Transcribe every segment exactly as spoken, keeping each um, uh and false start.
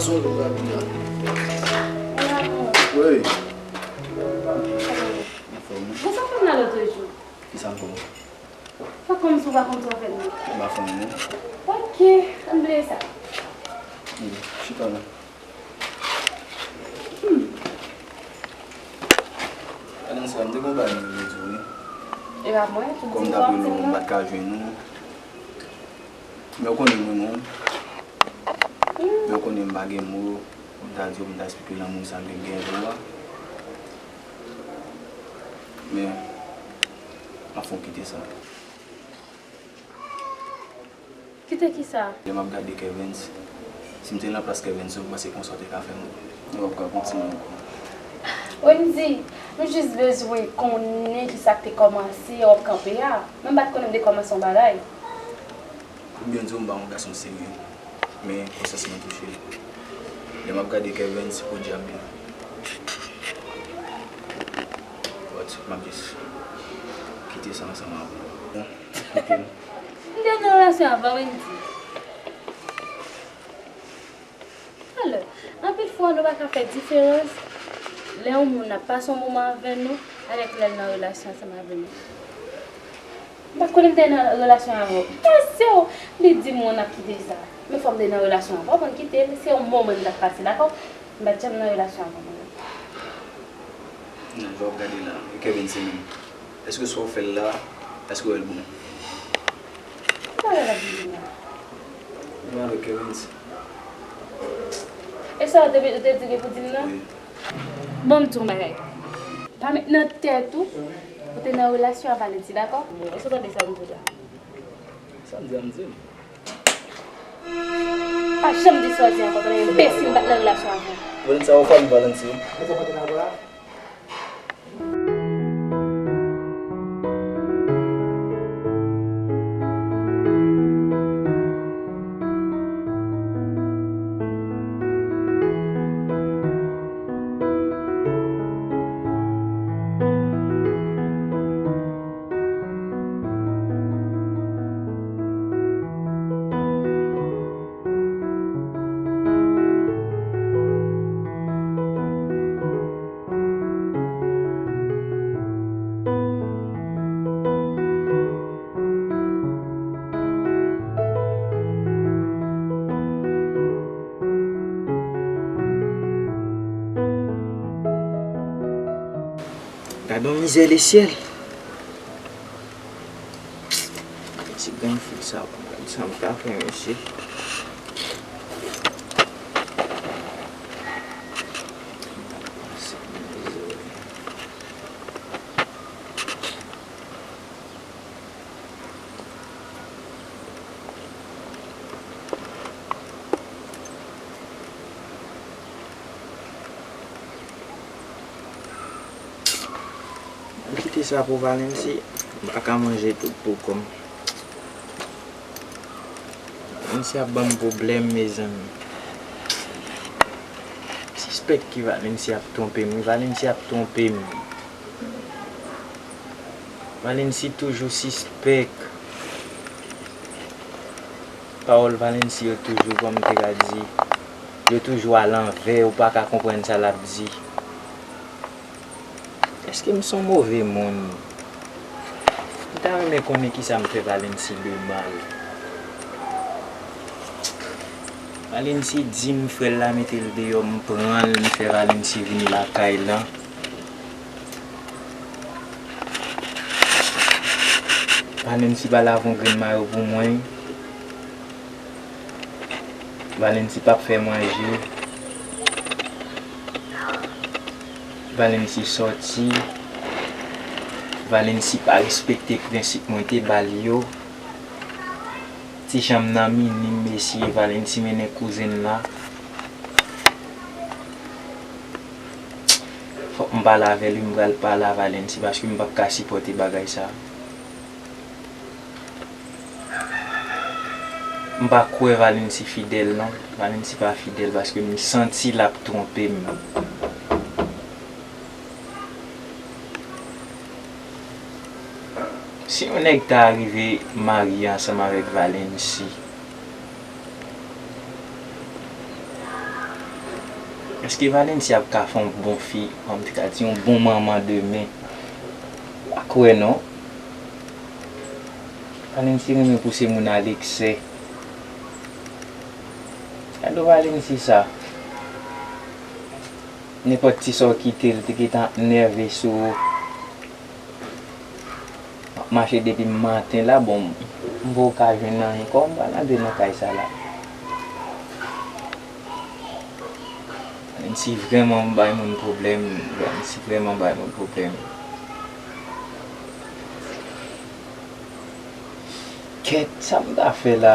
Son de Babylone. Wi. Anfòm, wi. Bon, sa fè m nan lòt jou. Ki sa m fè w? Fè kòmsi w pa konn sa w fè m nan. M pa fè anyen. Ok, ann bliye sa. Chita la. Hmm. Gade sa, m te gon bagay m vle di w, wi. E pa mwen, tout di m sa w di m nan. Kòm dapre nou, m pa t ka jwenn ou. Men w konnen m renmen w. Men w konnen m pa gen mo pou m ta di w, pou m ta eksplike lanmou sa m te gen pou w a. Men, m ap fè w kite sa. Kite kisa? Lè m ap gade Kervens, si m te nan plas Kervens, ou panse konsa w te ka fè m? Ou p ap ka kontinye ankò. Wendy, nou jis bezwen konnen kisa k te kòmanse, w ap kanpe a. Mwen m pa t konnen m te kòmanse yon bagay. Pou byen di w, m pa yon gason serye, men konsyans mwen touche. Lè m ap gade Kervens, se podyab li. But, m ap jis kite sa ansanm avè w. Bon, kite m. M te nan relasyon avan, Wendy. Alò, anpil fwa nou pa ka fè diferans lè yon moun ap pase yon moman avè nou avèk lè l nan relasyon ansanm avè nou. M pa t konnen m te nan relasyon avè w. Panse w, li di m w ap kite sa. Men fò m te nan relasyon avè w pou m kite l. Se yon moman m t ap pase, dakò? M pa t janm nan relasyon avè w, mwen menm. Non, jan w ap gade la, e Kevin se menm. Èske sa w fè l la, èske w wè l bon? Ki bagay l ap di m la? Mwen avèk Kevin. E sa w te, w te di li pou di m nan? Wi. Bon, m di w yon bagay. Pa met nan tèt ou, ou te nan relasyon ak Valency, dakò? Èske w tande sa m di w la? Sa m di a, m di l. Pa janm di sa w di ankò, tande, enbesil, m pa t nan relasyon avè w. Valency, ou fè m Valency. Gad yon mizè lesyèl. Ti grann fi sa, gad sa m ta fè, mesye. M kite sa pou Valency, m pa ka manje tout pou kò m. Valency ap ban m pwoblèm, mezanmi. M sispèk ke Valency ap twonpe m, wi, Valency ap twonpe m. Valency toujou sispèk. Pawòl Valency yo toujou, kòm m te ka di, yo toujou alanvè, ou pa ka konprann sa l ap di. Èske m se yon move moun? M ta renmen konnen kisa m fè Valency de mal. Valency di m frè l la mete l deyò, m pran l, m fè Valency vini lakay la. Valency pa lave yon grenn mayo pou mwen. Valency p ap fè manje. Valency sòti. Valency pa respekte prensip mwen te ba l yo. Ti janm nan minim, mesye, Valency mennen kouzen l la. Fòk m pale avè l, wi, m pral pale a Valency, paske m p ap ka sipòte bagay sa. M pa kwè Valency fidèl, non. Valency pa fidèl, paske m santi l ap twonpe m. Si yon nèg ta rive marye ansanm avèk Valency, Èske Valency ap ka fè yon bon fi, kòm te ka di yon bon manman demen? M pa kwè non. Valency renmen pouse moun a leksè. Gade Valency sa. Nenpòt ti sa w kite l, te gentan ap nève sou ou. M ap mache depi maten la, bon, m poko ka jwenn anyen. Kòman m pral antre nan kay sa la? Valency vrèman bay moun pwoblèm. Valency vrèman bay moun pwoblèm. Kèt, sa m ta fè la?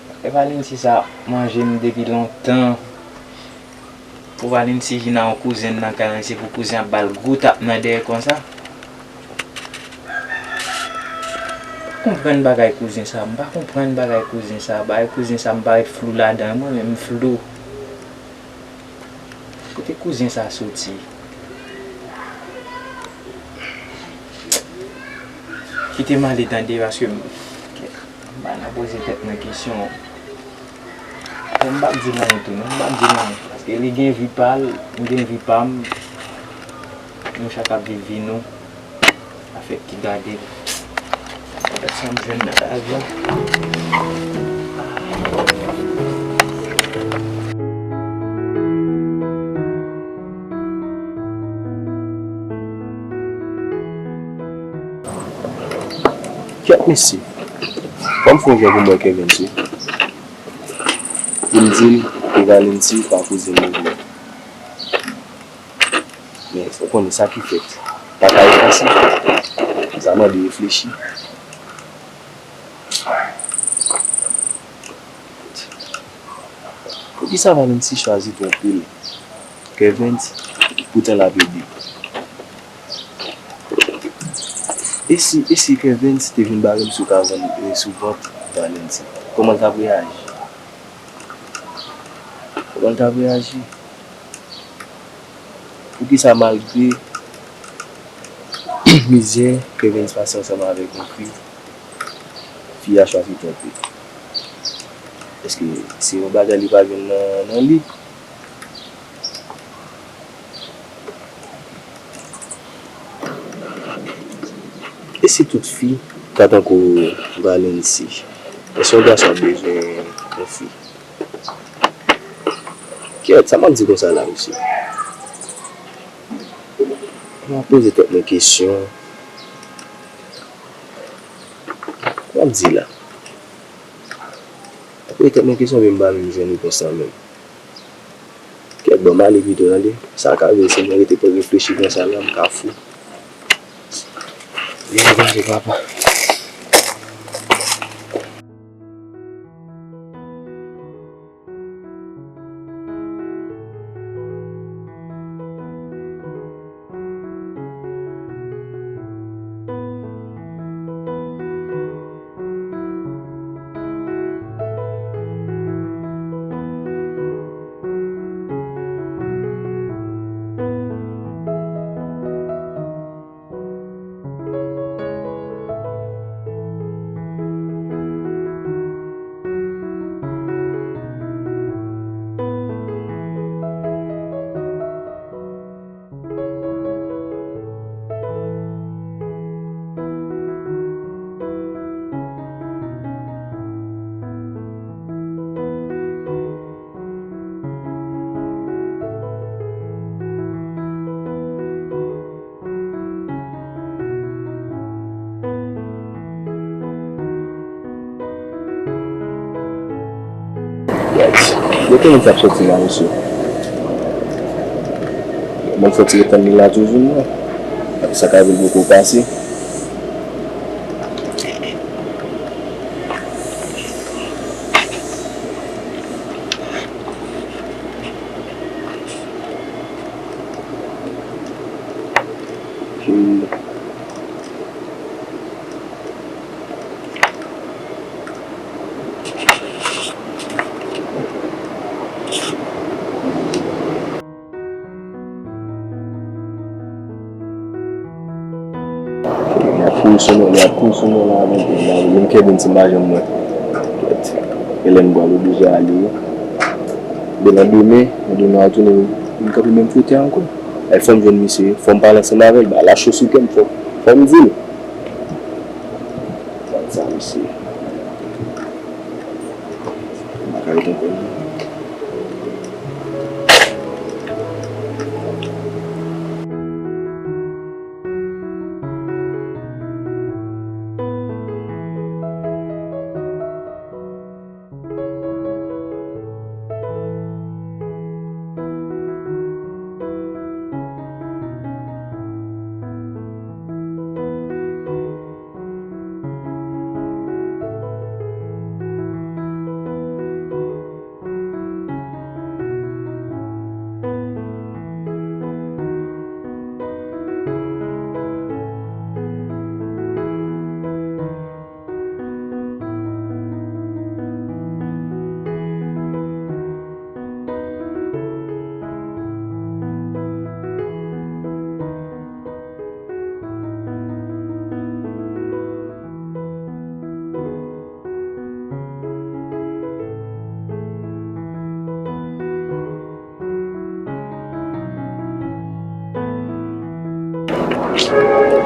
Paske Valency sa ap manje m depi lontan. Pou Valency vin a yon kouzen nan kay la, se pou kouzen ap ba l gwo tap nan dèyè konsa. M pa konprann bagay kouzen sa, m pa konprann bagay kouzen sa. Bagay kouzen sa, m parèt flou ladan, mwen menm m flou. Kote kouzen sa soti? Kite m ale tande, paske m, m pa nan poze tèt mwen kesyon. Bon, m p ap di l anyen tou non, m p ap di l anyen. Paske li gen vi pa l, m gen vi pa m. Nou chak ap viv vi nou. Afè ki gade l. Gade sa m jwenn nan kay la. Kèt mesye. Ban m fè yon jan pou m wè Kervens wi. Pou m di l ke Valency pa kouzen mwen vre. Men ou konnen sa ki fèt pa ka efase. Sa mande reflechi. Poukisa Valency chwazi twonpe l? Kervens, poutan l ap ede. E si, e si Kervens te vin bare m sou kavann, e sou vant Valency? Kòman l t ap reyaji? Kòman l t ap reyaji? Poukisa malgre mizè Kervens pase ansanm avèk yon fi, fi a chwazi twonpe? Èske se yon bagay li pa jwenn nan, nan li? E si tout fi ta tankou Valency? Èske yon gason ap bezwen yon fi? Kèt, sa m ap di konsa la, mesye? M ap poze tèt mwen kesyon. M ap di la. M ap poze tèt mwen kesyon, men m pa menm jwenn repons lan menm. Kèt, bon, m ale pito, tande. Sa ka rive, si mwen rete pou reflechi konsa la, m ka fou. Vini, vini, papa. Guys, gen kote moun t ap soti la, mesye. Mwen soti ret tann li la toujou, non. Sa ka vin poko pase. Li ap kouri sou mwen, li ap kouri sou mwen la, menm Kevin ti majan mwen. Kèt. E lè m pral oblije ale wi. Depi landemen, landemen a tounen vin kanpe menm kote a ankò. E fò m jwenn misye, fò m pale ansanm avè l, bagay la cho sou kè m, fò, fò m di l. Gad sa, mesye. M pa ka ret ankò non.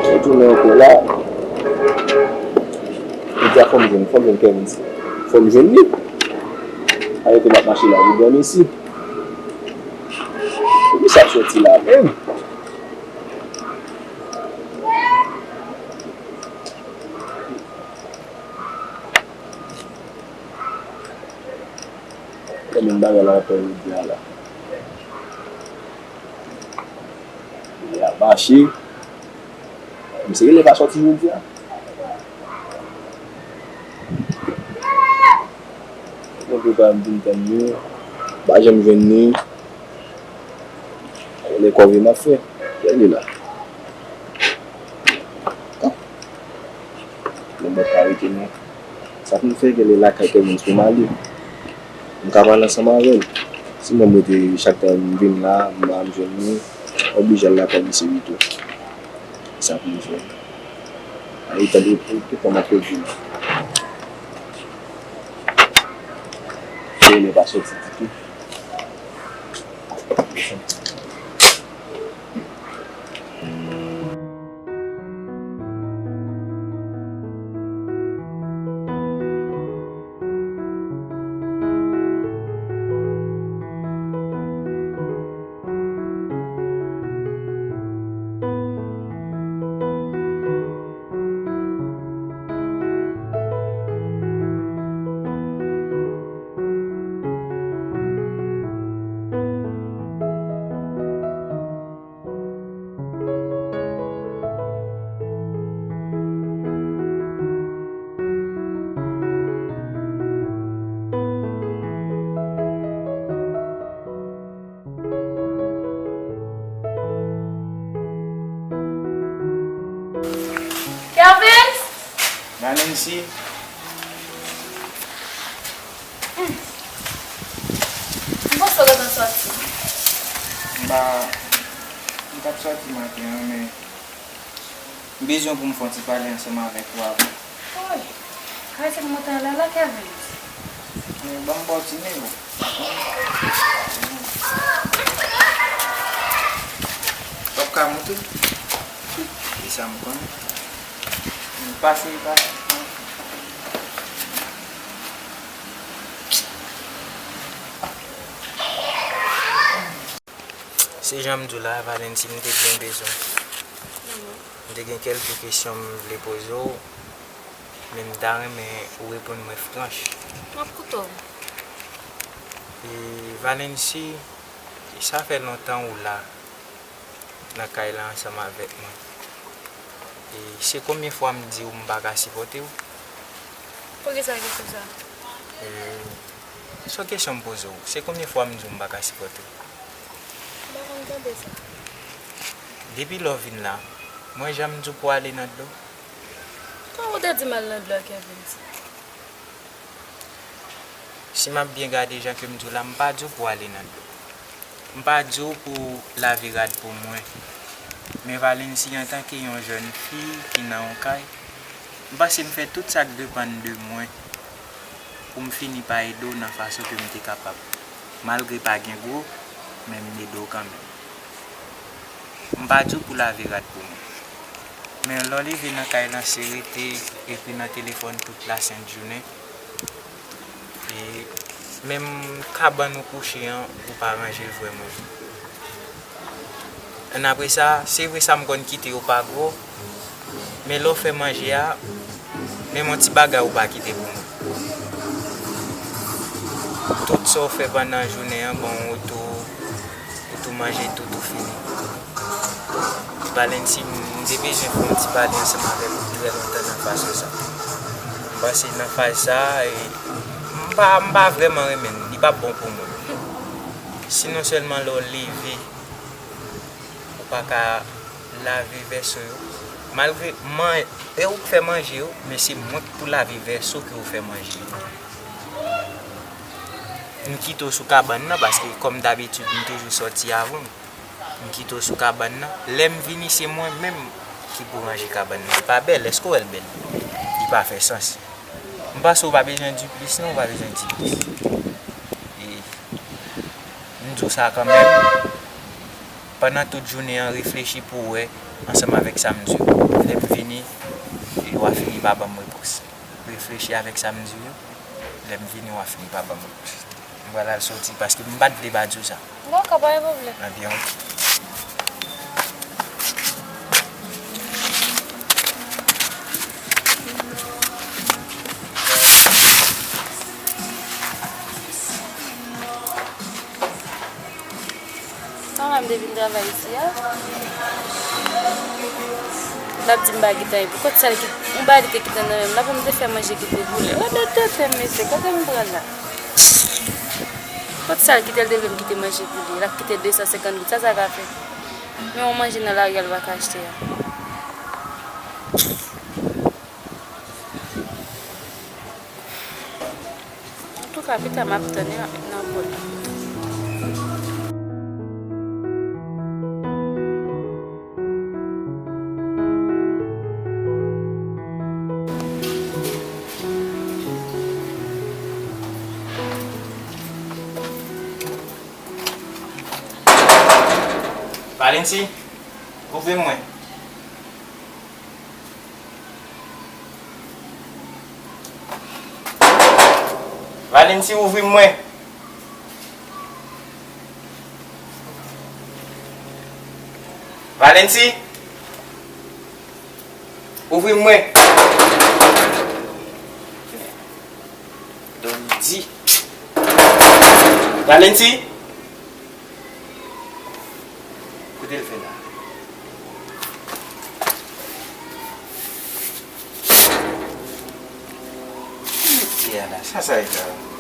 Retounen ankò la. Jodi a fò m jwenn, fò m jwenn Kevin si. Fò m jwenn li. Alò ke m ap mache la, ou dòmi si. Poukisa ap sòti la menm? Konbyen bagay la fè jodi a la? Li ap mache. Misye rele pa sòti jodi a. Mwen prepare m vin tann li. Pa janm jwenn li. Lè kòve m ap fè. Lè li la. Bon, mwen pa rete non. Sa pou m fè, gade lakay Kevin pou m ale. M ka pale ansanm avè l. Si mwen m rete chak tan m vin la, m pa janm jwenn li, m oblije al lakay misye pito. Sa pou m fè. Ay, tande, tout tan m ap pèdi la. Rele pa sòti ditou. Kervens! Nancy! M panse w gentan sòti. M pa, m t ap sòti maten an, men m bezwen pou m fè yon ti pale ansanm avèk ou avan. Woy! Kay se pou mwen ta la la, Kervens. Men ban m ba w ti nimewo. W ap ka monte? E sa m konnen. Pase, pase. Se jan m di w la, Valency, m te byen bezwen w. M te gen kèlke kesyon m vle poze w, men m ta renmen ou reponn mwen franch. M ap koute w. E, Valency, sa fè lontan ou la nan kay la ansanm avèk mwen. E se konbyen fwa m di w m pa ka sipòte w? Poukisa kesyon sa? E, se yon kesyon m poze w. Se konbyen fwa m di w m pa ka sipòte w? M pa konn tande sa. Depi lè w vin la, mwen janm di w pou w ale nan dlo? Kòman w te di m al nan dlo a, Kervens? Si m ap byen gade jan ke m di w la, m pa di w pou w ale nan dlo. M pa di w pou w lave rad pou mwen. Men Valency, antanke yon jèn fi ki nan yon kay, m panse m fè tout sa k depann de mwen pou m fini pa ede w nan fason ke m te kapab. Malgre pa gen gwo, men m ede w kanmenm. M pa di w pou lave rad pou mwen. Men lè w leve nan kay lan, se rete epi nan telefòn tout lasent jounen. E menm kabann ou kouche an, ou pa ranje l vrèman. Ann apre sa, se vre sa m konn kite yo pa gwo, men lè w fè manje a, menm yon ti bagay ou pa kite pou mwen. Tout sa w fè pandan jounen an, bon, ou tou, ou tou manje tout, ou fini. Valency, m te bezwen fè yon ti pale ansanm avèk ou trè lontan nan fason sa. M panse nan faz sa, e, m pa, m pa vrèman renmen l, li p ap bon pou mwen. Sinon sèlman lè w leve, ou pa ka lave vèso yo. Malgre man, e ou k fè manje yo, men se mwen k pou lave vèso ke ou fè manje yo. M kite w sou kabann nan, paske kòm dabitid, m toujou sòti avan w. M kite w sou kabann nan. Lè m vini, se mwen menm ki pou ranje kabann nan. Li pa bèl, èske w wè l bèl? Li pa fè sans. M panse w pa bezwen di plis, non, w pa bezwen di plis. E m di w sa kanmenm. Pandan tout jounen an, reflechi pou w wè ansanm avèk sa m di w. Lè m vini, w a fini pa ban m repons. Reflechi avèk sa m di w yo. Lè m vini, w a fini pa ban m repons. M pral al sòti paske m pa t vle pa di w sa. Dakò, pa gen pwoblèm. Ebyen, oke. Sa m ap devin travay isi a. L ap di m pa gentan epi kot sa l kit-, yon bagay li te kite nan men m la pou m te fè manje ki te boule. Gade tèt m, mesye, kote m pran la? Kot sa l kite l te vle m kite manje boule? L ap kite de san senkant goud, sa sa ka fè? Men yon manje nan lari a l pa ka achte a. Antouka, pita m ap tann yo nan bòl. Valency, ouvri mwen. Valency, ouvri mwen. Valency, ouvri mwen. Dòmi di. Valency. Kote l fè la? Ki mete a la? Sa sa ye la?